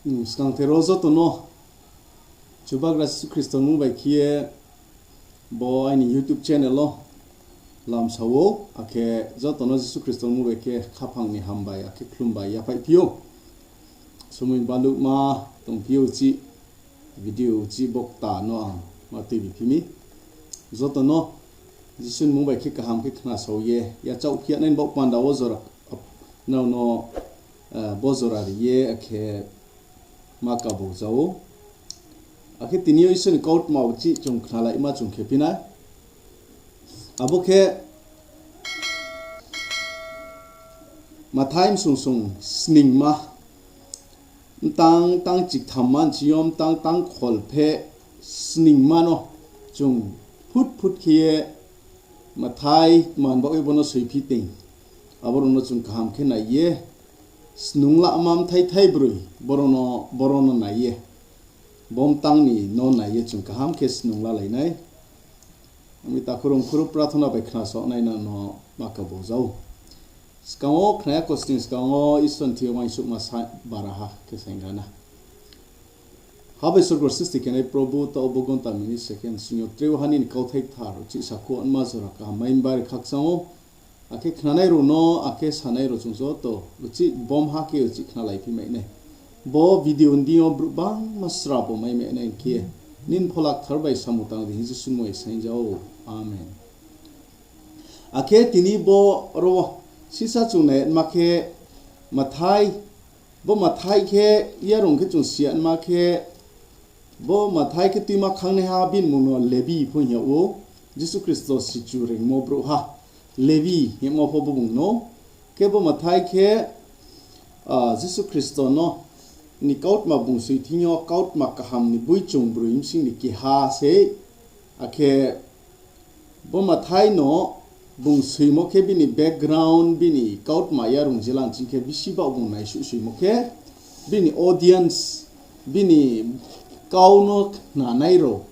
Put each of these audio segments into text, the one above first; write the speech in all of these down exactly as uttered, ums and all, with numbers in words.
Skangther wo joto no Chubagra Jisu Khristo ni mmung bai khe ye bo aini YouTube channel wo lamsa ou, akhe joto no Jisu Khristo ni mmung bai khe khaphang ni hambai akhe khlumbai yaphaih phi ou. Somoi baluhma tongphi ou chih, video chih bokta no ang ma tuibi phi mi. Joto no Jisu ni mmung bai khe kaham khe khnasao ye yachaoh phi ya nai ni baoh panda wo jora, nrao no bo jora ri ye akhe ma kabo za ou. Akhe tini yo Isor ni kautma uchih chung khnalaima chung khe phi nai. Abo khe Mathai bsung sung sningma, mtang tang chiktham man chi yo mtang tang kholpheh sningma no chung phut phut khe ye Mathai kman baoh ye bo no soiphi tong. Abo rao no chung kaham khe nai ye, snunglama mthai thai broi, boro no, boro no nai ye, bo mtang ni no nai ye chung kaham khe snunglalai nai. Ami takhu rungkhuru prathona bai khnasao nai nang no ma kabo za ou. Skang wo khna ya kosning skang wo Isor ni thing yo uaingsouhma sa baraha khe saing gana. Ha bai sorgo sristi khenai Probhu, taoh bo gonta minute second sing yo tre ha nini kauthai kthar uchih sakhuh nma jora kaham mai bari khakchang ou. Akhe khnanai rao no, akhe sanai rao chung joto uchih bomha khe uchih khnalaiphi mai nai. Bo video ni deing yo brouh bangma srabo mai mai nai khe, nini Phola Kthar bai samung tang di hing Jisu mmung bai saing ja ou. Amen. Akhe tini bo ro sisa chung nai ma khe Mathai, bo Mathai khe yarung khe chung si ya ma khe, bo Mathai khe tuima khangnaiha bini mmung no Lebi pho hing yag ou, Jisu Khristo sichu reingmo brouhha, Lebi hingmo pho bo bung no. Khe bo Mathai khe, ah, Jisu Khristo no ni kautma bung soi thing yo kautma kaham ni boi chung broi bsing ni keha sei, akhe bo Mathai no bung soimo khe bini background, bini kautma yarung jela ni ching khe bisi baoh bung naisuh soimo khe bini audience, bini kau no khnanai rao,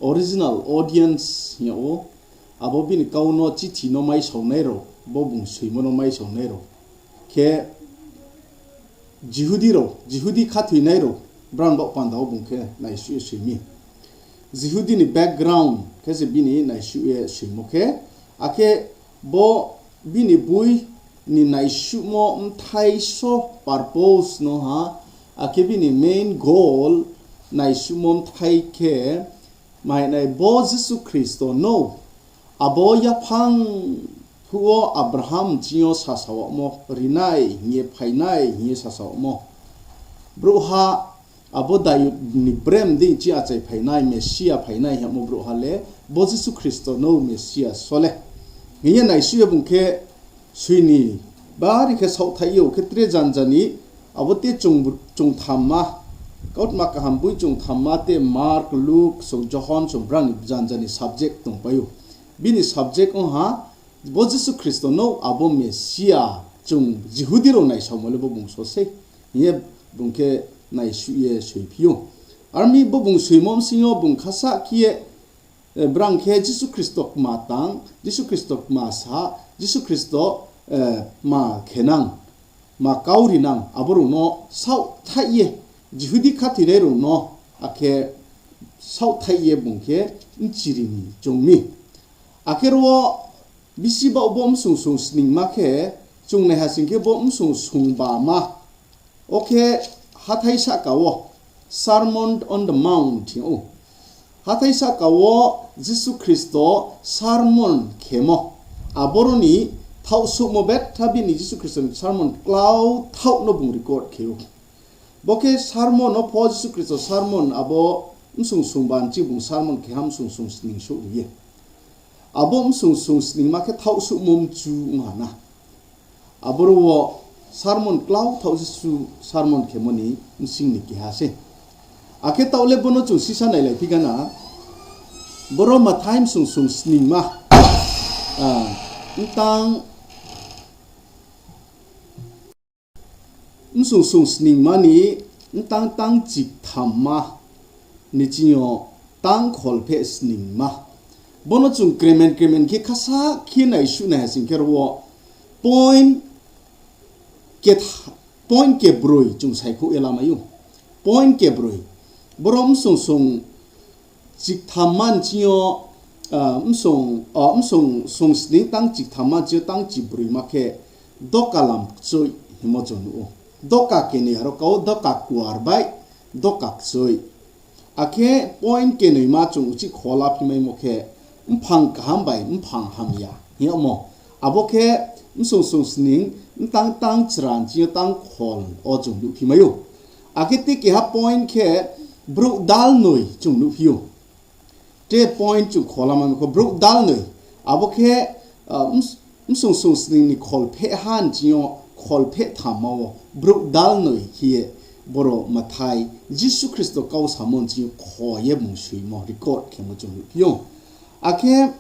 original audience hing yag ou, abo bini kau no chithi no maisaonai rao, bo bung soimo no maisaonai rao khe Jihudi rao, Jihudi khathoinai rao, brang baoh panda wo bung khe naisuh ye soi mi. Jihudi ni background khe se bini naisuh ye soimo khe, akhe bo bini boi ni naisuhmo bthai so purpose no ha, akhe bini main goal naisuhmo bthai khe, mahinai bo Jisu Khristo no abo yaphang phuh wo Abraham ching yo sasaomo rinai hing ye phainai hing ye sasaomo. Brouhha abo Dayud ni brem dei ching achai phainai, Mesia phainai hingmo brouhha le bo Jisu Khristo no Mesia so le hing ye naisuh ye bung khe soi ni bari khe saohthaih ou khe tre janja ni abo te chung, chung thamma, kautma kaham boi chung thamma te Mark, Luk, song Johon, song brang ni janja ni subject tongpai ou. Bini subject ong ha, bo Jisu Khristo no abo Mesia chung Jihudi rao naisaomo le bo bung so sei hing ye bung khe naisuh ye soiphi ou. Ar mi bo bung soimo bsing yo bung khasa khe ye, eh, brang khe Jisu Khristo kma tang, Jisu Khristo kma sa, Jisu Khristo, eh, ma khenang, ma kau rinang, abo rao no saohthaih ye, Jihudi khathoinai rao no, akhe saohthaih ye bung khe bchiri ni choung mi. Akhe ro wo bisi baoh bo bsung sung sningma khe, chung naiha sing khe bo bsung sung bama. O khe hathái sahka wo, Sermon on the Mount hing ou. Hathái sahka wo Jisu Khristo sermon khemo. Aboro ni thaohsouhmo betha bini Jisu Khristo ni sermon klau thaoh no bung record khe ou. Bo khe sermon no pho Jisu Khristo sermon abo bsung sung ban chi bung sermon khe ha bsung sung sning souh ri ye. Abo bsung sung sningma khe thaohsouhmo mchu ong ha na. Aboro wo sermon klau thaoh Jisu sermon khemo ni bsing ni keha sei. Akhe taoh le bo no chung sisa nailaiphi gana, boro Mathai bsung sung sningma, ah, mtang bsung sung sningma ni mtang tang chikthamma ni ching yo tang kholpheh sningma. Bo no chung kremen kremen khe khasa khe naisuh naiha sing khe ro wo point ketha-, point kebroi chung saikhouh ye lamai ou. point kebroi. Boro msong song chiktham manching yo, ah, msong, ah, msong song sning tang chiktham manching yo tang chibroima khe doka lam kchoi hingmo chung nuh ou. Doka kenoi aro kau doka kuar bai doka kchoi. Akhe point kenoima chung uchih khola phimaimo khe mphang kaham bai mphang hamya hing yagmo. Abo khe msong song sning mtang tang chran ching yo tang khol wo chung nuhphimai ou. Akhe tei keha point khe brouh dalnoi chung nuhphi ou. Tre point chung khola maimo khe brouh dalnoi. Abo khe, ah, ms-, msong song sning ni kholpheh han ching yo kholpheh thamma wo brouh dalnoi khe ye boro Mathai Jisu Khristo kau samo ching yo kho ye bung soimo record khemo chung nuhphi ou. Akhe,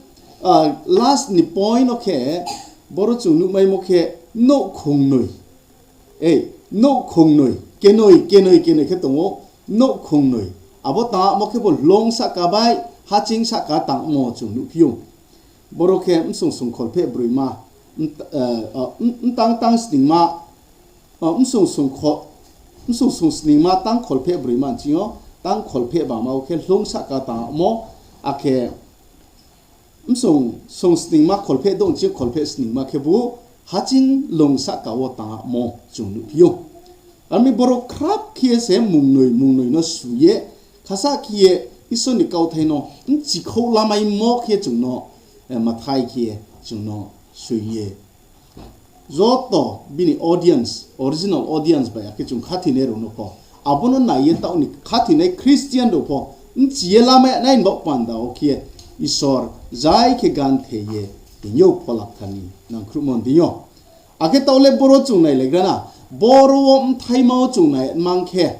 ah, last ni point no khe boro chung nuhmaimo khe nouhkhongnoi. Ei, nouhkhongnoi, kenoi, kenoi, kenoi khe tong ou, nouhkhongnoi. Abo tangmo khe bo hloung sahka bai haching sahka tangmo chung nuhphi ou. Boro khe msong song kholpheh broima, mt-, eh, eh, m-, mtang tang sningma, eh, msong song kho-, msong song sningma tang kholpheh broima ching yo, tang kholpheh bama wo khe hloung sahka tangmo, akhe msong song sningma kholpheh dong ching kholpheh sningma khebu haching lung sahka wo tangmo chung nuhphi ou. Armi boro khrap khe se mungnoi mungnoi no su ye, khasa khe ye Isor ni kauthai no bchikhouh lamaimo khe chung no, eh, Mathai khe chung no soi ye joto bini audience, original audience bai akhe chung khathoinai rao no pho, abo no nai ye taoh ni khathoinai Christian rao pho bchi ye lamai nai ni baoh panda wo khe Isor zai khe ganthe ye tini yo pholakthar ni nangkhruhmo deing yo. Akhe taoh le boro chung nailaigra na, boro wo bthaima wo chung nai mang khe,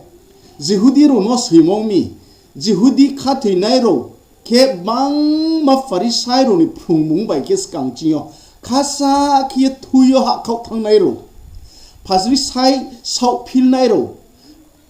Jihudi rao no soimo mi, Jihudi khathoinai rao khe bangma Pharisai rao ni phrungmung bai khe skang ching yo khasa khe ye thui yo hahkhaoh thanngnai rao, Pharisai saohphilnai rao,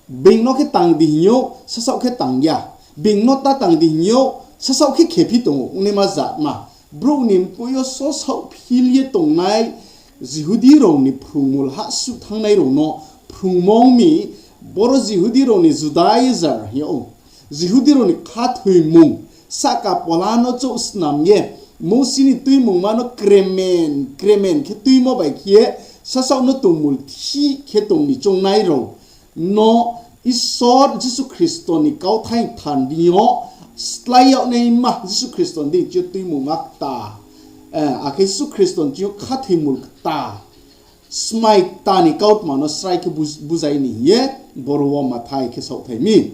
being no khe tang di hing ou, sasaoh khe tang ya, being no ta tang di hing ou, sasaoh khe khephi tong ou, ongnaima jatma. Brouh ni mkoih yo so saohphil ye tongnai Jihudi rao ni phrungmung hahsuh thanngnai rao no phrungmung mi, boro Jihudi rao ni Judaizer hing ou. Jihudi rao ni khathoimung, sahka pola no chouh snam ye, Mousi ni tuimungma no kremen, kremen khe tuimo bai khe ye, sasaoh no tongmulthih khe tong ni choungnai rao no Isor Jisu Khristo ni kauthai than deing yo, slái yag naima Jisu Khristo ni deing ching yo tuimungma kta, eh, akhe Jisu Khristo ni ching yo khathoimul kta, smai kta ni kautma no srai khe buz-, buzai ni hing ye, boro wo Mathai khe saohthai mi.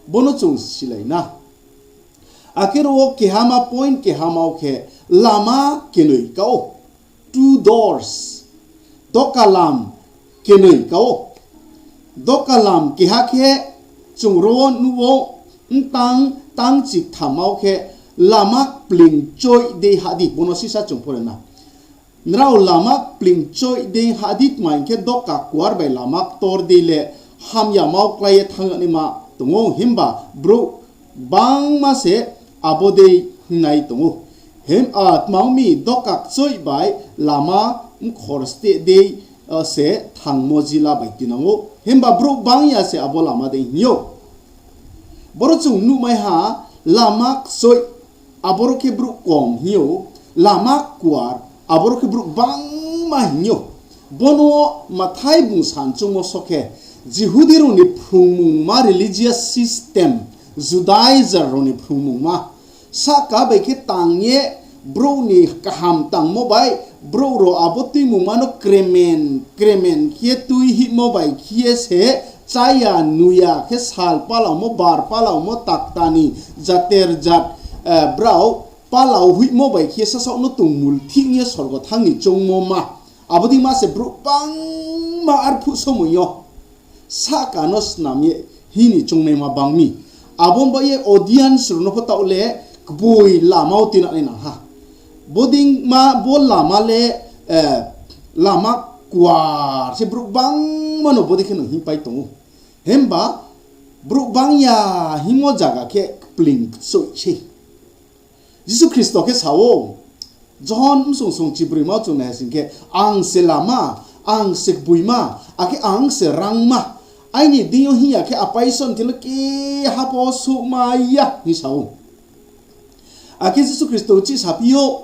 Bono chung silai na. Akhe ro wo kehama point kehama wo khe lama kenoi ka ou. Two doors. Doka lam kenoi ka ou. Doka lam keha khe chung ro wo nuh ou, mtang tang chiktham wo khe lama kpling choih dei hah di, bono sisa chung pore na. Nrao lama kpling choih dei hah di tma hing khe doka kuar bai lama ktor dei le hamyama wo klái ye thanng yag naima tong ou, himba brouh gbangma se abo dei hing nai tong ou. Him, ah, tma ong mi doka kchoih bai lama mkhor steh dei, ah, se thangmo jila bai tinang ou. Himba brouh bang ya se abo lama dei hing ou. Boro chung nuhmai ha, lama kchoih, aboro khe brouh kom hing ou, lama kuar, aboro khe brouh gbangma hing ou. Bono Mathai bung san chungmo so khe, Jihudi rao ni phrungmungma, religious system, Judaizer rao ni phrungmungma, sahka bai khe tang ye, brouh ni kaham tangmo bai, brouh rao abo tuimungma no kremen, kremen khe ye tuihihmo bai khe ye se, chaya nuya khe sal palaomo, bar palaomo, taktani, jater jat, eh, brao palao hoihmo bai khe sasaoh no tongmulthih ye sorgo thanng ni choungmo ma. Abo dei ma se brouh gbangma arphuh somoi yo sahka no snam ye hing ni choungnaima bang mi. Abo bai ye audience rao no pho taoh le kboi lama wo tinang nai nang ha. Bodei ma bo lama le, eh, lama kuar se brouh gbangma no bodei khe no hingpai tong ou. Himba brouh bang ya hingmo zaga khe kpling kchoih sei. Jisu Khristo khe sa ou, Johon bsong song chibroima chung nai ha sing khe, ang se lama, ang se kboima, akhe ang se rangma. Aini deing yo hing ya khe Apa Isor ni thing yo le keha pho souhmai ya, hing sa ou. Akhe Jisu Khristo chih saphi ou,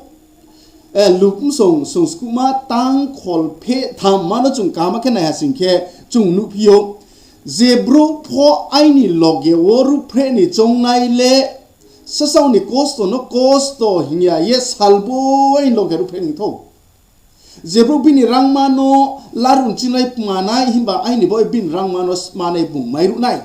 Luk bsong sungskuhma tang kholpheh thamma no chung kaham khe nai ha sing khe, chung nuhphi ou, je brouh pho aini loge wo ruhphreh ni choungnai le, sasaoh ni kosto no kosto hing ya ye salboi loge ruhphreh ni thou. Je brouh bini rangma no laruh ni chinai kmanai, himba aini bo bini rangma no smanai bung mairuh nai,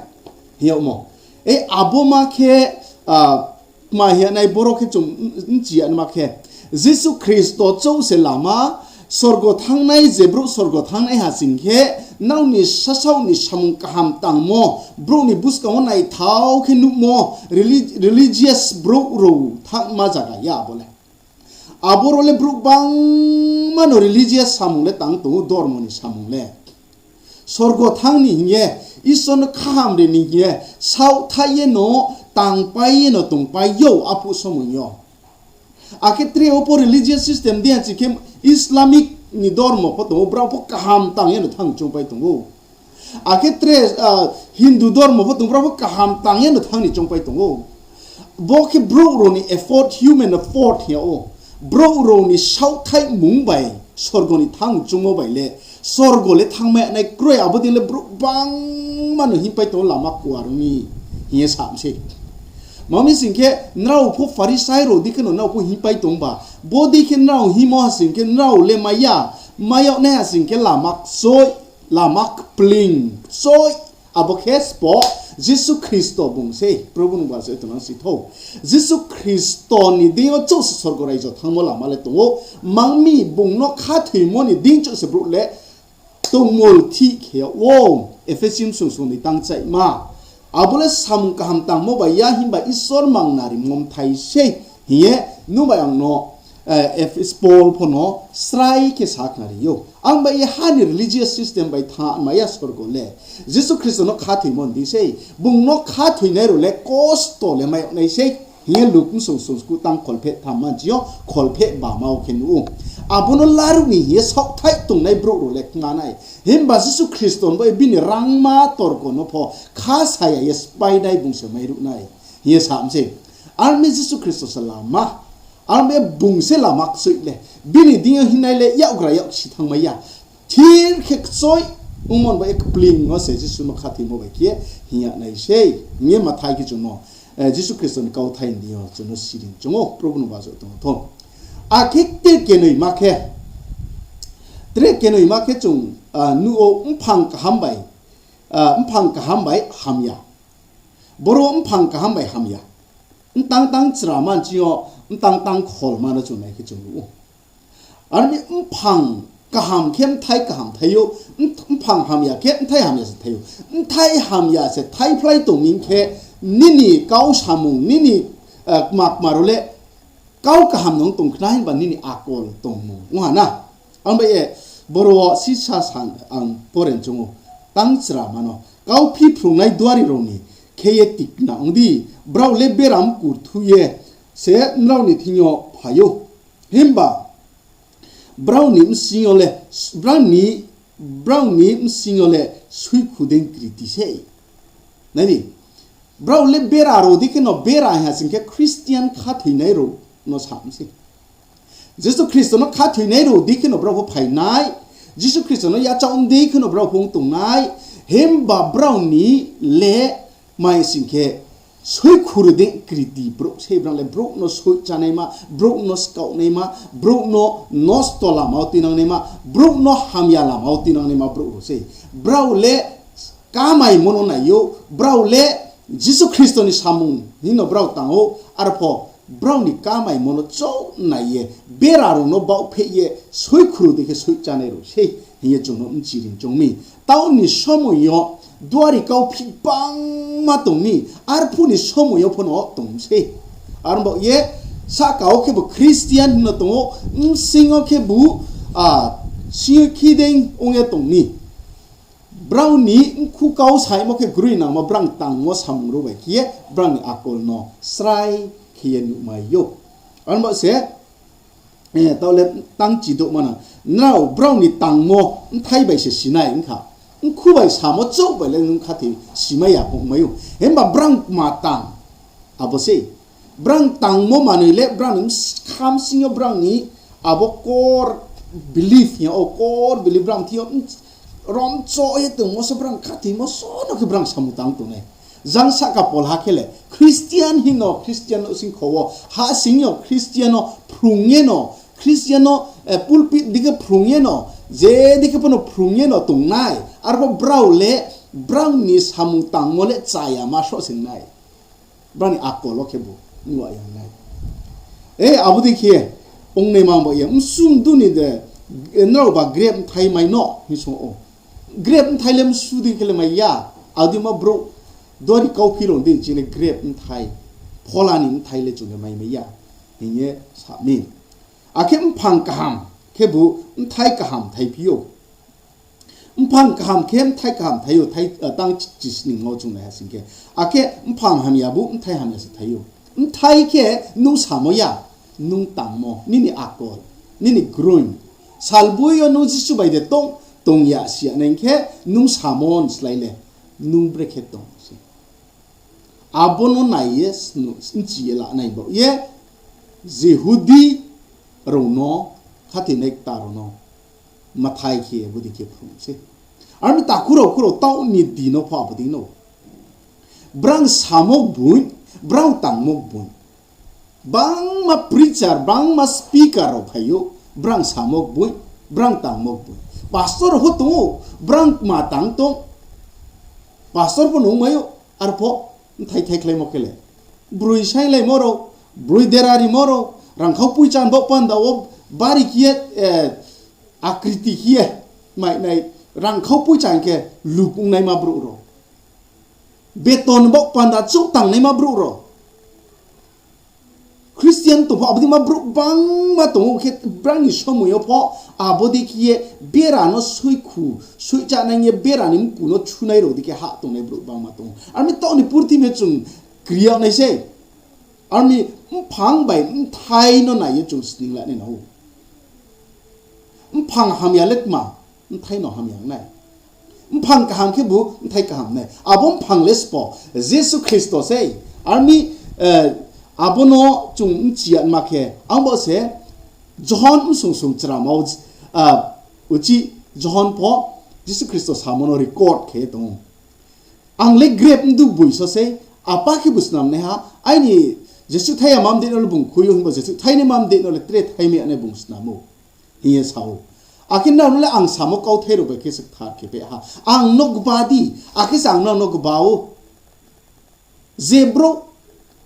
hing yagmo. E, abo ma khe, kma hing ya nai boro khe chung mchi ya naima khe, Jisu Khristo chouh se lama, sorgo thanngnai, je brouh sorgo thanngnai ha sing khe, nrao ni sasaoh ni samung kaham tangmo, brouh ni buskang wo naithao khe nuhmo, reli-, religious brouh rao thanngma zaga ya abo le. Abo rao le brouh gbangma no religious samung le tang tong ou, dormo ni samung le. Sorgo thanng ni hing ye, Isor no khaham ri ni hing ye, saohthaih ye no, tangpai ye no tongpai ou, aphuh somoi yo. Akhe tre wo pho religious system dei ha sing khe Islamic ni dormo pho tong ou, brao pho kaham tang ye no thanng choungpai tong ou. Akhe tre, Hindu dormo pho tong, brao pho kaham tang ye no thanng ni choungpai tong ou. Bo khe brouh rao ni effort, human effort hing yag ou. Brouh rao ni saohthaihmung bai sorgo ni thanng choungmo bai le, sorgo le thanngmai nai kroi, abo dei le brouh gbangma no hingpai tong ou lama kuar ong mi, hing ye sa mi sei. Ma mi sing khe, nrao pho Pharisai rao dei khe no nrao pho hingpai tong ba, bo dei khe nrao hingmo ha sing khe nrao le mai ya, mai yag nai ha sing khe lama kchoi, lama kpling kchoi, abo khe sbo Jisu Khristo bung sei, Probhu nungba se tongnang si thou. Jisu Khristo ni deing yo chouh se sorgo raijo thanngmo lama le tong ou, ma mi bung no khathoimo ni deing chouh se brouh le tongmulthih khe yag ou, Ephesi bsong sung ni tang chaima. Abo le samung kaham tangmo bai ya, himba Isor mangnarimo bthai sei, hing ye nung bai ang no, Paul pho no srai khe sakhnari ou. Ang bai ye ha ni religious system bai thanngmai ya sorgo le. Jisu Khristo no khathoimo ni deing sei, bung no khathoinai rao le kosto le mai yag nai sei, hing ye Luk bsong sungskuh tang kholpheh thamma ni yo kholpheh bama wo khe nuh ou. Abo no laruh ni hing ye saohthaih tongnai brouh rao le kma nai. Himba Jisu Khristo ni bo bini rangma torko no pho kha saya ye spáinai bung se mairuh nai, hing ye sa mi sei. Ar mi Jisu Khristo se lama, ar mi bung se lama kchoi le. Bini deing yo hingnai le yakgra yaksi thanngmai ya. Thir khe kchoi ongmo ni bo ye kpling no se Jisu no khathoimo bai khe hing yag nai sei, hing ye Mathai khe chung no, Jisu Khristo ni kauthai ni deing yo chung no siring chung ou, Probhu nungba se tong thou. Akhe tre kenoima khe, tre kenoima khe chung nuh ou, mphang kaham bai, mphang kaham bai hamya. Boro mphang kaham bai hamya. Mtang tang chrama ni ching yo, mtang tang kholma no chung nai khe chung nuh ou. Ar mi mphang kaham khe mthai kaham thai ou, mphang hamya khe mthai hamya se thai ou. Mthai hamya se thaiphlai tong mi khe, nini kau samung, nini, kma kma rao le kau kaham no tong khna himba nini akol tongmung ong ha na. Ang bai ye boro wo sisa sang ang poren chung ou, tang chrama no, kau phiphrungnai duari rao ni khe ye tikna ong di, brao le bera mkur thu ye se nrao ni thing yo phai ou. Himba brao ni bsing yo le, brao ni, brao ni bsing yo le suikhu dei kriti sei. Nai di, brao le bera rao dei khe no bera hing ha sing khe Christian khathoinai rao no sa mi sei. Jisu Khristo no khathoinai rao dei khe no brao pho phai nai, Jisu Khristo no yachaoh dei khe no brao pho ong tong nai, himba brao ni le mai sing khe suikhu dei kriti brouh sei, brao le brouh no soih chánaima, brouh no skaohnaima, brouh no nosto lama wo tuinangnaima, brouh no hamya lama wo tuinangnaima brouh rao sei. Brao le kamaimo no nai ou, brao le Jisu Khristo ni samung hing no brao tang ou, arpho brao ni kamaimo no chouh nai ye, bera rao no baohpheh ye, suikhu dei khe soih chánai rao sei, hing ye chung no bchiring choung mi. Taoh ni somoi yo, duari kau phih bangma tong mi, arphuh ni somoi yo pho no tong sei. Ar baoh ye, sahka wo khebu Christian hing no tong ou, bsing yo khebu, sing yo khidei ong ye tong mi. Brao ni mkhu kau saimo khe groinangmo brao tangmo samung rao bai khe ye brao ni akol no srai khe ye nuhmai ou. Ar bo se, taoh le tang chidouhma nang. Nrao brao ni tangmo bthai bai se si nai ong kha. Mkhu bai samo chouh bai le nung khathoi simai ya pho ongmai ou. Himba brang kma tang. Abo se. Brang tangmo manoi le brang ni khamsing yo brang ni abo core belief hing ya, o core belief brang thing yo rom cho ye tongmo se brang khathoimo so no khe brang samung tang tongnai. Jang sahka Paul ha khe le Christian hing no, Christian no sing kho wo, ha sing yo Christian no phrung ye no, Christian no, eh, pulpit dei khe phrung ye no, je dei khe pho no phrung ye no tongnai. Arpho brao le, brao ni samung tangmo le chaya ma sroh sing nai. Brao ni akol wo khebu nuh ya nai. E, abo dei khe, ong nai ma bo ye, msu mdu ni de, eh, nrao ba grape bthai mai no, hing song ou. Grape bthai le msu dei khe le mai ya, abo dei ma brouh, duari kauphi rao dei chini grape bthai, phola ni bthai le chung le mai mai ya, hing ye sa mi. Akhe mphang kaham khebu bthai kaham thaiphi ou. Mphang kaham khe bthai kaham thai ou, thai, ah, tang chi-, chisning wo chung nai ha sing khe. Akhe mphang hamya bu bthai hamya se thai ou. Bthai khe nung samo ya, nung tangmo, nini akol, nini growing. Salboi yo nung Jisu bai de tong, tong ya si ya nai khe, nung samo ni slái le, nung brekhe tong se. Abo no nai ye snu-, bchi ye la nai baoh ye, Jihudi rao no, khathoinai kta rao no, Mathai khe, bodei khe phrung se. Armi takhu rao khurao taoh ni di no pho abo dei no. Brang samo boi, brang tangmo boi. Bangma preacher, bangma speaker rao phai ou, brang samo boi, brang tangmo boi. Pastor rao pho tong ou, brang kma tang tong. Pastor pho nung mai ou, arpho bthai thaikhlaimo khe le. Broi sainglaimo rao, broi dera rimo rao, rangkhau poicha ni baoh panda wo bari khe ye, eh, akriti khe ye, mai nai, rangkhau poicha hing khe lup ongnaima brouh rao. Beton baoh panda chouh tangnaima brouh rao. Christian tong pho abo dei ma brouh bangma tong ou khe, brang ni somoi yo pho abo dei khe ye bera no soikhu, soichánai ye bera ni mku no chunai rao dei khe hah tongnai brouh bangma tong ou. Armi taoh ni purthimbi chung kri yag nai sei. Armi mphang bai bthai no nai ye chung sning la nai nang ou. Mphang hamya le tma, bthai no hamya nai. Mphang kaham khebu bthai kaham nai. Abo mphang le sbo, Jisu Khristo sei. Armi, eh, abo no chung bchi ya ma khe, ang bo se, Johon bsung sung chrama wo, ah, uchih Johon pho, Jisu Khristo samo no record khe tong ou. Ang le grep mdu boi so sei, Apa khebu snam nai ha, aini jesuh thai ya ma mdei no le bung khui ou, himba jesuh thainai ma mdei no le tre thaimai ya nai bung snam ou, hing ye sa ou. Akhe nrao no le ang samo kauthai rao bai khe se kthar khe peh ha. Ang no gba di, akhe se ang nrao no gba ou. Je brouh,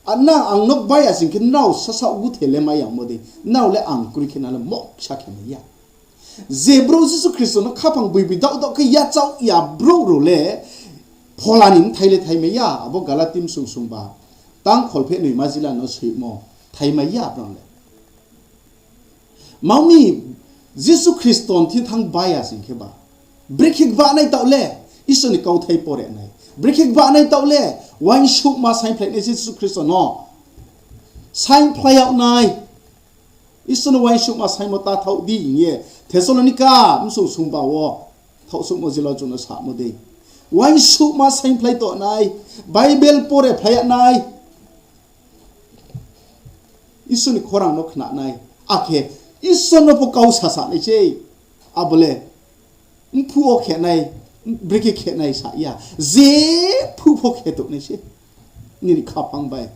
a, nang ang no gba ya sing khe nrao sasaoh guthe le mai yagmo dei, nrao le ang kroi khe na le moksa khe mai ya. Je brouh Jisu Khristo no khaphang boibi daoh daoh khe yachaoh ya brouh rao le phola ni bthai le thaimai ya, abo Galati bsung sungba, tang kholpheh noi ma jila no soimo thaimai ya brao le. Mami, Jisu Khristo ni thing thanng gba ya sing khe ba, brekhe gba nai taoh le, Isor ni kauthai pore nai. Brekhe gba nai taoh le, uaingsouhma saingphlai nai Jisu Khristo no. Saingphlai yag nai. Isor no uaingsouhma saingmo ta thaoh di hing ye, Thessalonika bsung sungba wo, thaohsouhmo jila chung no samo dei. Uaingsouhma saingphlai tong nai, Bible pore phlai yag nai. Isor ni khorang no khna nai, akhe Isor no pho kau sasa nai sei. Abo le, mphuh wo khe nai, brekhe khe nai sa ya, je phuh pho khe tong nai sei. Nini khaphang bai.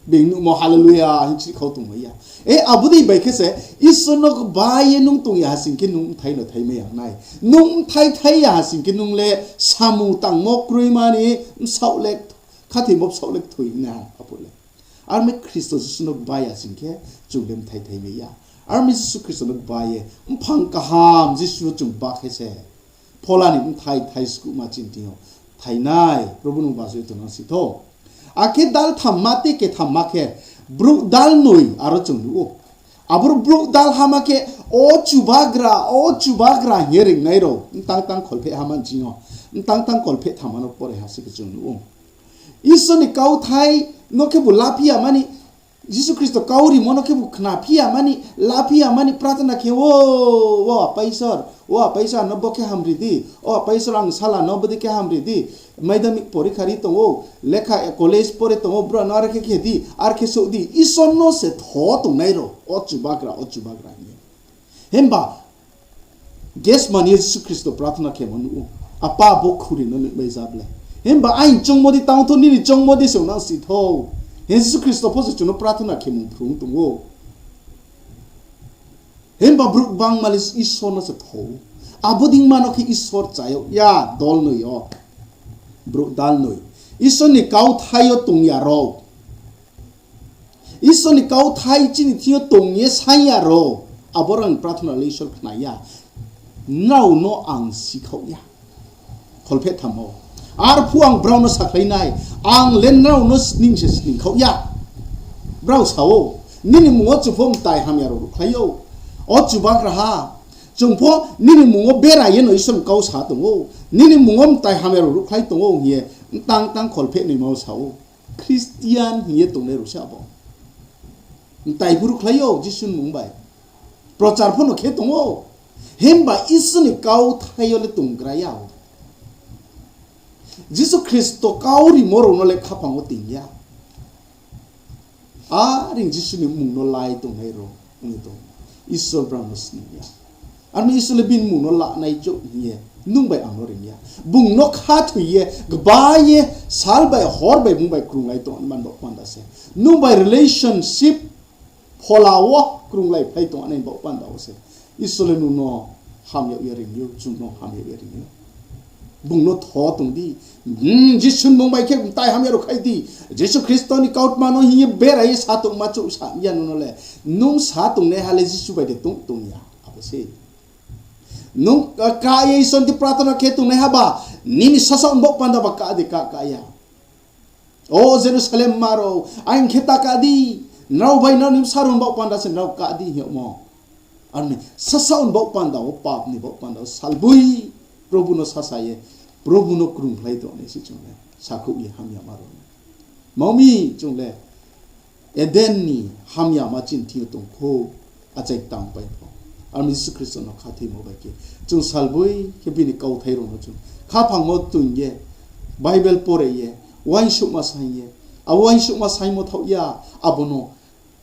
Being nuhmo hallelujah hing chih khau tongmai ya. E, abo dei bai khe se, Isor no gba ye nung tong ya ha sing khe nung bthai no thaimai ya nai. Nung bthai thai ya ha sing khe nung le samung tangmo kroima ni bsaoh le, khathoimo bsaoh le kthoi nai ha, aphuh le. Armi Khristo Jisu no gba ya sing khe, chung le bthai thaimai ya. Armi Jisu Khristo no gba ye, mphang kaham Jisu no chung gba khe se, phola ni bthai thai skuhma chini thing yo thai nai, Probu nung bajoi tongnang si thou. Akhe dal thamma te kethamma khe, brouh dal noi aro chung nuh ou. Aboro brouh dal hama khe, o Chubagra, o Chubagra hing ye ringnai rao, mtang tang kholpheh hama ni ching yo, mtang tang kholpheh thamma no pore ha se khe chung nuh ou. Isor ni kauthai no khebu laphi ya mani, Jisu Khristo kau rimo no khebu khnaphi ya mani, laphi ya mani prarthana khe, o, o Apa Isor, o Apa Isor, ang no bo khe hamri di, o Apa Isor, ang sala no bodei khe hamri di, madhyamik porikha ri tong ou, lekha, college pore tong ou, brouh no are khe khe di, are khe souh di, Isor no se tho tongnai rao, o Chubagra, o Chubagra hing ye. Himba Gethsemane yo Jisu Khristo prarthana khemo nuh ou. Apa, bo khuri no noih bai ja ble. Himba aini choungmo di tang thou, nini choungmo di se ong nang si thou. Hing Jisu Khristo pho se chung no prarthana khemung phrung tong ou. Himba brouh gbangma le Isor no se tho ou. Abo deima no khe Isor chá yag ya, dolnoi yo. Brouh dalnoi. Isor ni kauthai yo tong ya rao. Isor ni kauthai chini thing yo tong ye saing ya rao, abo rao ni prarthana le Isor khna ya. Nrao no ang sikhaoh ya. Kholpheh tham o. Arphuh ang brao no sakhlai nai, ang le nrao no sning se sning khaoh ya. Brao sa ou, nini mmung wo chung pho mtai hamya rao ruhkhlai ou. O Chubagraha, chung pho nini mmung wo bera ye no Isor ni kau sa tong ou. Nini mmung wo mtai hamya rao ruhkhlai tong ou hing ye, mtang tang kholpheh noima wo sa ou. Christian hing ye tongnai rao se abo. Mtai pho ruhkhlai ou Jisu ni mmung bai. Prochar pho no khe tong ou. Himba Isor ni kauthai yo le tonggra ya ou. Jisu Khristo kau rimo rao no le khaphang wo ting ya. Are Jisu ni mmung no lai tongnai rao ong ye tong. Isor brao no sning ya. Armi Isor le bini mmung no lanai chouh hing ye nung bai ang no reing ya. Bung no khathoi ye, gba ye, sal bai, hor bai bung bai krunglai tong man baoh panda se. Nung bai relationship phola wo krunglai phlai tong nai baoh panda wo se Isor le nung no ham yag ye reing ou, chung no ham yag ye reing ou. Bung no tho tong di. Hmm, Jisu ni mmung bai khe mtai hamya rao khai di. Jisu Khristo ni kautma no hing ye bera ye sa tongma chouh sa ya nung no le. Nung sa tongnaiha le Jisu bai de tong tong ya. Abo se. Nung ka ye Isor ni prarthana khe tongnaiha ba, nini sasaoh ni baoh panda ba ka de ka, ka ya. O Jerusalem ma rao, aini khe ta ka di, nrao bai nrao ni bsa rao ni baoh panda se nrao ka di hing yagmo. Armi sasaoh ni baoh panda wo, pap ni baoh panda wo salboi Probu no sasa ye, Probu no krungkhlai tongnai se chung le sakhouh ye hamyama rao. Tma mi chung le Eden ni hamyama chini thing yo tong khou, achai tangpai pho. Armi Jisu Khristo no khathoimo bai khe, chung salboi khe bini kauthai rao no chung khaphang wo toing ye, Bible pore ye, uaingsouhma saing ye, abo uaingsouhma saingmo thaoh ya, abo no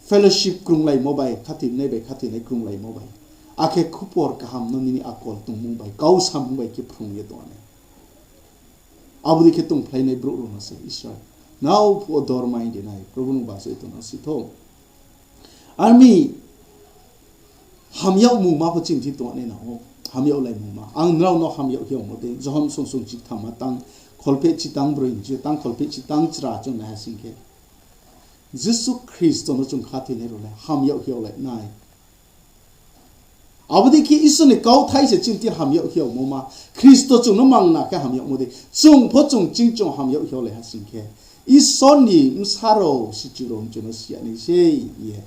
fellowship krunglaimo bai, khathoinai bai khathoinai krunglaimo bai. Akhe khupor kaham no nini akol tongmung bai, kau samung bai khe phrung ye tong nai. Abo dei khe tongphlainai brouh rao no se Isor nrao phuh wo dor mai ri nai, Probu nung bachoi tong nang si thou. Armi hamyagmungma pho chini thing tong nai nang ou, hamyaglaimungma. Ang nrao no hamyag hiaomo dei, Johon song song chitham ma tang kholpheh chi tang broi ni chi tang kholpheh chi tang chra chung naiha sing khe, Jisu Khristo no chung khathoinai rao le hamyag hiaolai nai. Abo dei khe Isor ni kauthai se chini thing hamyag hiaomo ma, Khristo chung no mangna khe hamyagmo dei, chung pho chung ching chung hamyag hiaolai ha sing khe, Isor ni bsa rao sichu rao chung no si ya nai sei ye.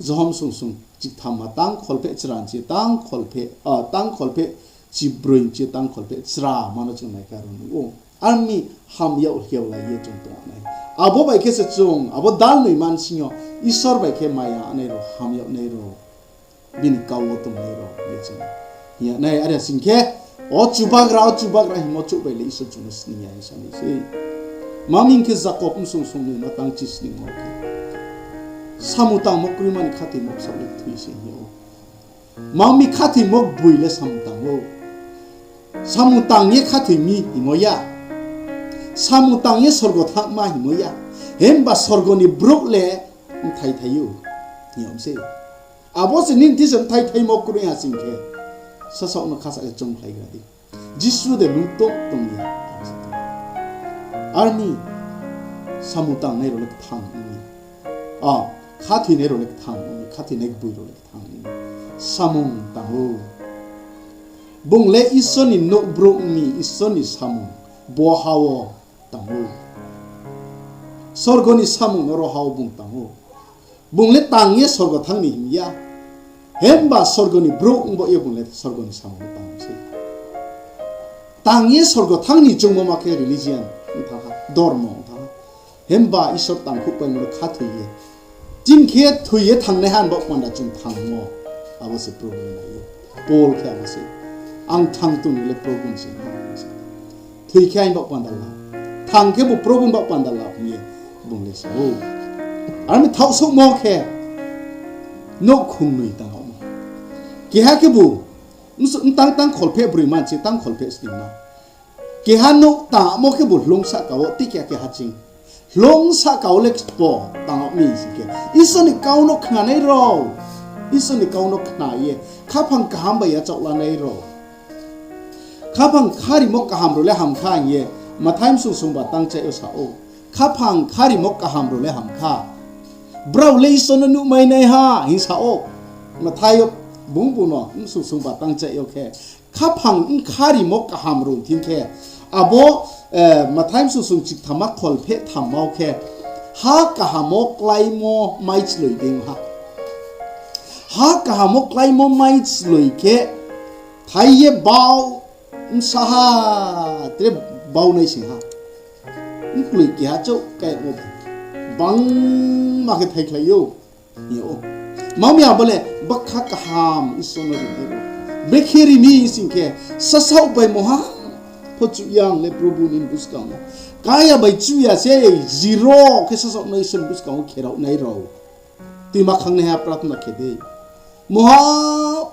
Johon song song chitham ma tang kholpheh chra ni chi tang kholpheh, ah, tang kholpheh chi broi ni chi tang kholpheh chra ma no chung nai khe aro nuh ou. Armi hamyag hiaolai ye chung tong nai. Abo bai khe se chung, abo dalnoi mansing yo, Isor bai khe maya nai rao, hamyag nai rao, bini kau wo tongnai rao ye chung hing ya nai. Are sing khe, o Chubagra, o Chubagra hingmo chouh bai le Isor chung no sning ya hing sa nai sei. Tma mi hing khe Jakob bsong song noi ma tang chi sning wo khe, samung tangmo kroima ni khathoimo bsaoh le kthoi se hing ou. Tma mi khathoimo gboi le samung tang ou. Samung tang ye khathoi mi hingmo ya. Samung tang ye sorgo thanngma hingmo ya. Himba sorgo ni brouh le bthai thai ou hing yag mi sei. Abo se nini thing se bthai thaimo kroi ha sing khe, sasaoh no khasa khe choungkhlaigra di. Jisu de nung tong tong ya. Armi samung tangnai rao le kthang ong mi. A, khathoinai rao le kthang ong mi, khathoinai gboi rao le kthang ong mi. Samung tang ou. Bung le Isor ni nouh brouh ong mi, Isor ni samung bo ha wo tang ou. Sorgo ni samung no ro ha wo bung tang ou. Bung le tang ye sorgo thanng ni hing ya. Himba sorgo ni brouh ong baoh ye bung le sorgo ni samung no tang sei. Tang ye sorgo thanng ni choungmo ma khe religion ong thanng ha, dormo ong thanng ha. Himba Isor tangkhouhpaimo no khathoi ye Chini khe thoi ye thangnaiha ni baoh panda chung thanngmo, abo se Probu ni nai ou. Paul khe abo se, ang thang tong ni le Probu ni se. Thoi khe aini baoh panda lap, thang khebu Probu ni baoh panda lap hing ye bung le sa ou. Aro ni thaohsouhmo khe, nouhkhong noi tangmo. Keha khebu, bsu-, btang tang kholpheh broi mansi, tang kholpheh sning ma. Keha nouh tangmo khebu hloung sahka wo, tei keha keha ching. Hloung sahka wo le kpo tang mi sing khe, Isor ni kau no khnanai rao, Isor ni kau no khna ye khaphang kaham bai yachaoh lanai rao. Khaphang kharimo kaham rao le ham kha hing ye Mathai bsung sungba tangchaih yo sa ou. Khaphang kharimo kaham rao le ham kha. Brao le Isor no nuhmainaiha hing sa ou. Mathai yo bung bung no bsung sungba tangchaih yo khe, khaphang kharimo kaham rao thing khe, abo, eh, Mathai bsung sung chikthamma kholpheh thamma wo khe, ha kaham wo kláimo mai chloi dei ha. Ha kaham wo kláimo mai chloi khe, thai ye bau bsa ha, tre bau nai sing ha. Mkloi keha chouh kaimo bangma khe thaikhlai ou. Hing ou. Mami abo le bakha kaham Isor no rinai rao. Brekhe ri mi sing khe, sasaoh bai mungha pho chuh ya ang le Probu ni buskang wo. Kaya bai chuh ya se, zero khe sasaoh no Isor ni buskang wo kherao nai rao. Tuima khangnaiha prathna khe dei. Mungha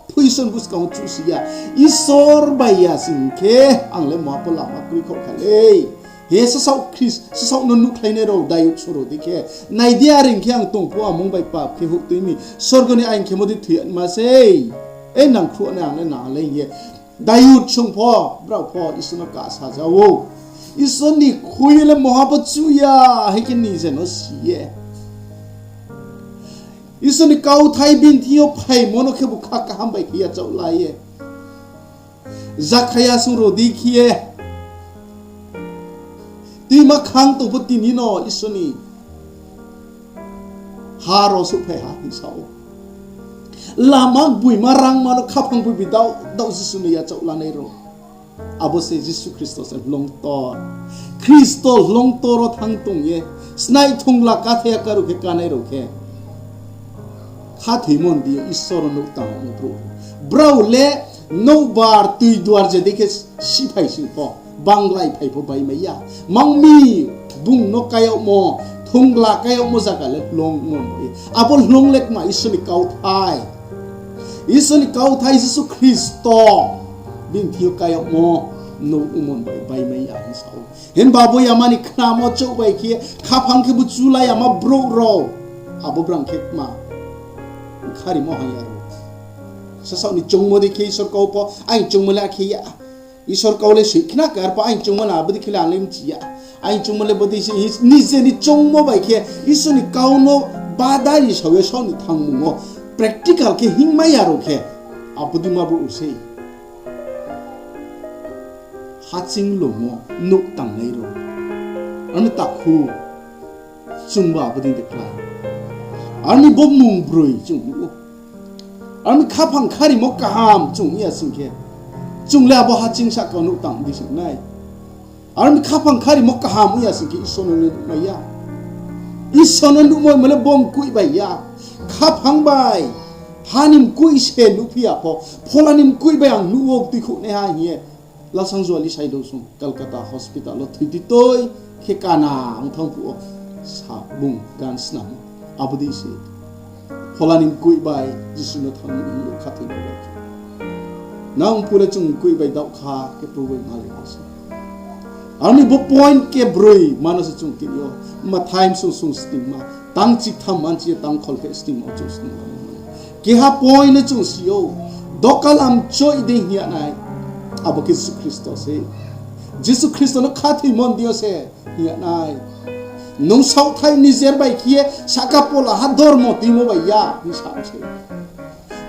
pho Isor ni buskang wo chuhsi ya. Isor bai ya sing khe, ang le mungha pho lama kroi khaoh kha lei. He sasaoh Khrist, sasaoh no nuhkhlainai rao, Dayud song rao dei khe. Nai di, are ong khe ang tong phuh, amung bai pap khe houh tui mi. Sorgo ni ain khemo dei thoi yama sei. E nangkhruh nai ang le nang le hing ye. Dayud song pho, brao pho Isor no kasa ja ou. Isor ni khui le mungha pho chuh ya, hing khe nije no si ye. Isor ni kauthai bini thing yo phaimo no khebu kha kaham bai khe yachaoh la ye. Zakhaya song rao dei khe ye. Tuima khang tong pho tini no Isor ni ha rao souhphai ha hing sa ou. Lama gboima rangma no khaphang gboibi daoh daoh Jisu no yachaoh lanai rao. Abo se Jisu Khristo se hloungtor. Khristo hloungtor wo thanng tong ye, snai thongla kathai ya karuh khe kánai rao khe, khathoimo ni deing yo Isor no nuh tang ou brouh. Brao le nouhbar tui duar je dei khe sihphai sing pho, banglai phai pho bai mai ya. Mang mi bung no kayagmo, thongla kayagmo zaga le hloungmo bai ye. Abo hloung le kma Isor ni kauthai. Isor ni kauthai Jisu Khristo bini thing yo kayagmo nouh ongmo bai bai mai ya hing sa ou. Himba bo yama ni khnamo chouh bai khe, khaphang khebu chulai yama brouh rao. Abo brang khe kma kharimo hamya rao. Sasaoh ni choungmo dei khe Isor kau pho, aini choungmo le akhe ya. Isor kau le soi khna khe, arpho aini choungmo le abo dei khe le ang le mchi ya. Aini choungmo le bo dei se, nije ni choungmo bai khe Isor ni kau no badari sao ye saoh ni thangmung wo practical khe hingmai ya rao khe, abo dei ma brouh sei. Haching lung wo nouh tangnai rao. Aro ni takhu chungba abo dei de klái. Aro ni bo mung broi chung nuh ou. Aro ni khaphang kharimo kaham chung ong ya sing khe, chung le abo haching sahka nouh tang di sing nai. Aro ni khaphang kharimo kaham ong ya sing khe Isor no le nuhmai ya. Isor no nuhmai mo le bo mkoih bai ya. Khaphang bai, ha ni mkoih se nuhphi ya pho, phola ni mkoih bai ang nuh ou tuikhouhnaiha hing ye. Lalsangjuali Saidou song Calcutta hospital wo thoi di toi khe kana ong thanng phuh wo sa bung gan snam ou. Abo dei se phola ni mkoih bai Jisu no thanng nuh hing ye khathoi bai khe. Nang phu le chung mkoih bai daoh kha khe Probu bai malai se. Aro ni bo point khe broi mano se chung tini yo Mathai bsung sung sningma, tang chiktham manchi ye tang kholpheh sningma wo chung sningma. Keha point le chung si ou, dokalam choi dei hing ya nai, abo khe Jisu Khristo se. Jisu Khristo no khathoimo ni deing yo se hing ya nai. Nung saohthai nijer bai khe ye sahka pola ha dormo tuimo bai ya hing sa se.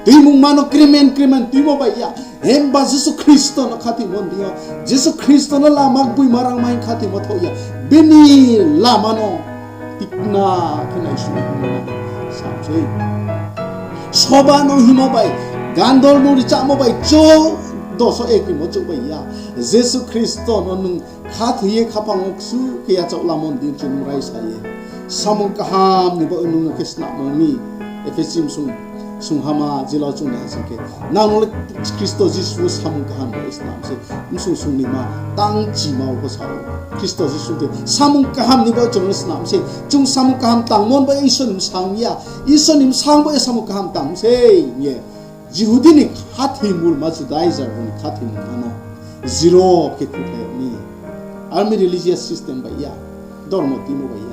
Tuimungma no krimen krimen tuimo bai ya. Himba Jisu Khristo no khathoimo ni deing yo, Jisu Khristo no lama gboima rangma hing khathoimo thaoh ya. Bini lama no tikna khe naising sa se. Soba no hingmo bai, gandol no richamo bai, chouh doso ekrimo chouh bai ya. Jisu Khristo no nung khathoi ye khaphang wo ksu khe yachaoh lamo ni deing chung raisa ye. Samung kaham ni baoh nung no khe snamo mi, Ephesi bsung, sung hama jila chung nai ha sing khe, nang no le Khristo Jisu wo samung kaham bai snam se, bsung sung ni ma tang chima wo pho sa ou. Khristo Jisu de samung kaham ni baoh chung no snam se, chung samung kaham tangmo bai Isor ni bsang ya, Isor ni bsang bai samung kaham tang se, ye. Jihudi ni khathoimulma, Judaizer ni khathoimulma no zero khe khuphai yag mi. Army religious system bai ya, dormo timo bai ya.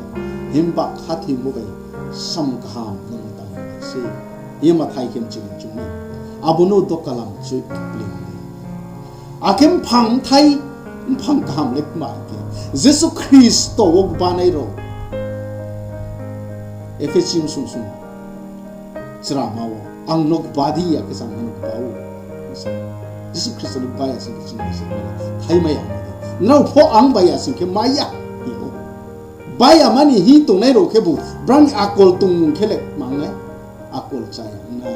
Himba khathoimo bai samung kaham no tang se. Ye Mathai khe mching chung mi. Abo no dokalam chui kpling mi. Akhe mphang bthai, mphang kaham le kma khe, Jisu Khristo wo gbanai rao. Ephesi bsung sung chrama wo, ang no gba di ya khe, ang no gba ou. Jisu Khristo no gba ya sing khe chini se thaimai ya. Nrao pho ang bai ya sing khe mai ya, hing ou. Bai ya mani hing tongnai rao khebu, brao ni akol tongmung khe le mang nai, akol chaya ong nai.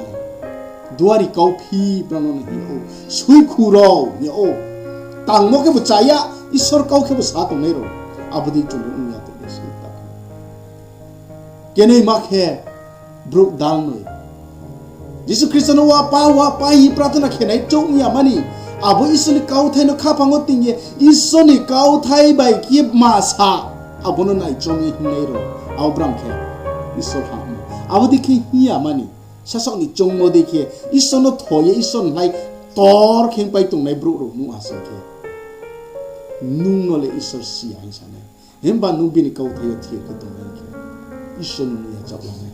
Duari kauphi brao no hing ou, suikhu rao hing ou. Tangmo khebu chaya, Isor kau khebu sa tongnai rao. Abo dei chung no ong ya tong nai se ta. Kenoima khe, brouh dalnoi. Jisu Khristo no wa pa, wa pa hing ye prathona khe nai chouh ya mani. Abo Isor ni kauthai no khaphang wo ting ye, Isor ni kauthai bai khe ma sa, abo no naichom ye hingnai rao. Abo brang khe Isor hamo. Abo dei khe hing ya mani. Sasaoh ni choungmo dei khe, Isor no tho ye, Isor ni lai tor khe pai tongnai brouh rao nuh ha sing khe, nung no le Isor si ya hing sa nai. Himba nung bini kauthai yo thir khe tongnai khe, Isor nung no yachaoh la nai.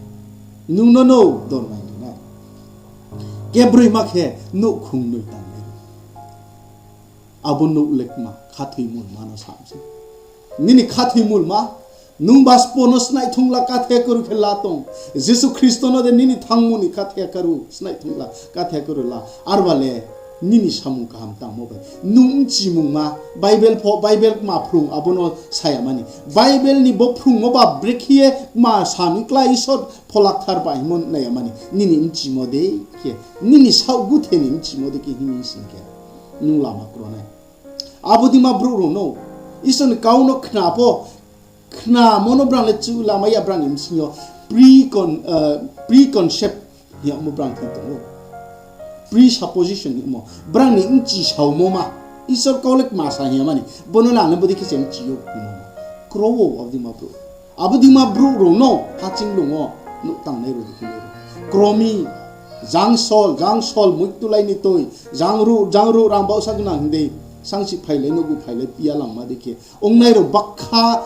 Nung no no dormai ri nai. Kebroima khe nouhkhong noi tangnai. Abo nouh le kma, khathoimulma no sa se. Nini khathoimulma, nung baspo no snaih thungla kathe karu khe la tong. Jisu Khristo no de nini thangmo ni kathe karu snaih thungla kathe karu la. Arba le nini samung kaham tangmo bai. Nung bchimungma, Bible pho, Bible kma phrung abo no sa ya mani. Bible ni bo phrungmo ba brekhe ye kma sa mi klái Isor Phola Kthar ba hingmo nai ya mani. Nini bchimo dei khe, nini saoh guthe ni bchimo dei khe hing mi sing khe, nung lama kro nai. Abo deima brouh rao no, Isor ni kau no khna pho, khnamo no brang le chu lamai ya, brang ni bsing yo precon-, eh, preconcept hingmo brang khe tong ou. Presupposition hingmo, brang ni bchi saomo ma, Isor kau le kma sa hing ya mani, bo no le ang le bodei khe se bchi ou hingmo ma. Kro ou abo deima brouh. Abo deima brouh rao no haching lung wo nuh tangnai rao dei khe nai rao. Kro mi, jang sol, jang sol, muiktulai ni toi, jang ruh, jang ruh, rang baohsa gnang hing dei, sangsi phailai, nouhbu phailai, ya langma dei khe ongnai rao bakha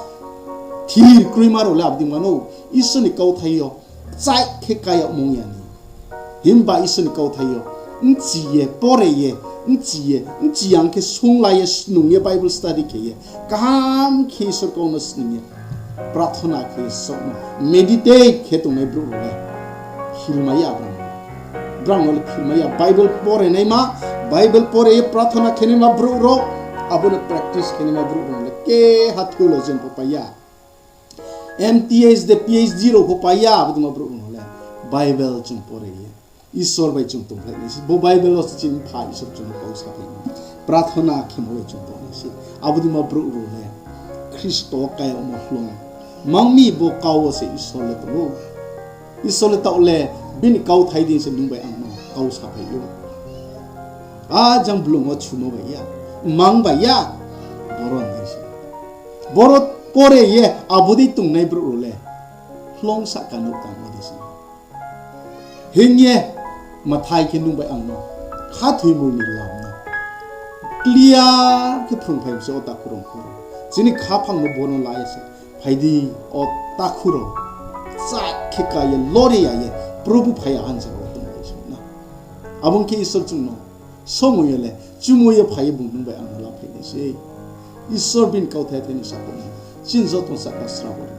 thir kroima rao le abo deima no Isor ni kauthai yo kchaih khe ka yagmo ong ya ni. Himba Isor ni kauthai yo bchi ye, pore ye, bchi ye, bchi yang khe sunglai ye, snung ye, Bible study khe ye, kaham khe Isor kau no snung ye, prathona khe ye, sok no meditate khe tongnai brouh rao le hirmai ya brang. Brang no le hirmai ya, Bible pore naima, Bible pore ye prathona khe naima brouh rao, abo no practice khe naima brouh rao le keha theologian pho pai ya. M T H de P H D rao pho pai ya, abo deima brouh rao no le Bible chung pore ye, Isor bai chung tongphlai nai se. Bo Bible wo se chini Mpha Isor chung no kau saphai nai. Prathona khemo bai chung tong nai se. Abo deima brouh rao le Khristo wo kayagmo hloung. Mang mi bo kau wo se Isor le tong ou. Isor le taoh le bini kauthai dei se nung bai ang no kau saphai ou. A jang blung wo chumo bai ya, mang bai ya, boro nai se. Boro pore ye abo dei tongnai brouh rao le hloung sahka nouh tangmo dei se. Hing ye Mathai khe nung bai ang no khathoimo ni lam no clear khe phrungphai se o takhu rao khu rao. Chini khaphang no bo no la ye se. Phai di, o takhu rao, kchaih khe ka ye, lore ya ye, Probu phai ya hansa rao tong bai se na. Abo ong khe Isor chung no somoi yo le chumo ye phai ye bung nung bai ang no laphai nai se. Isor bini kauthai thai no sakhouh nai. Chini joto sahka srabo ri.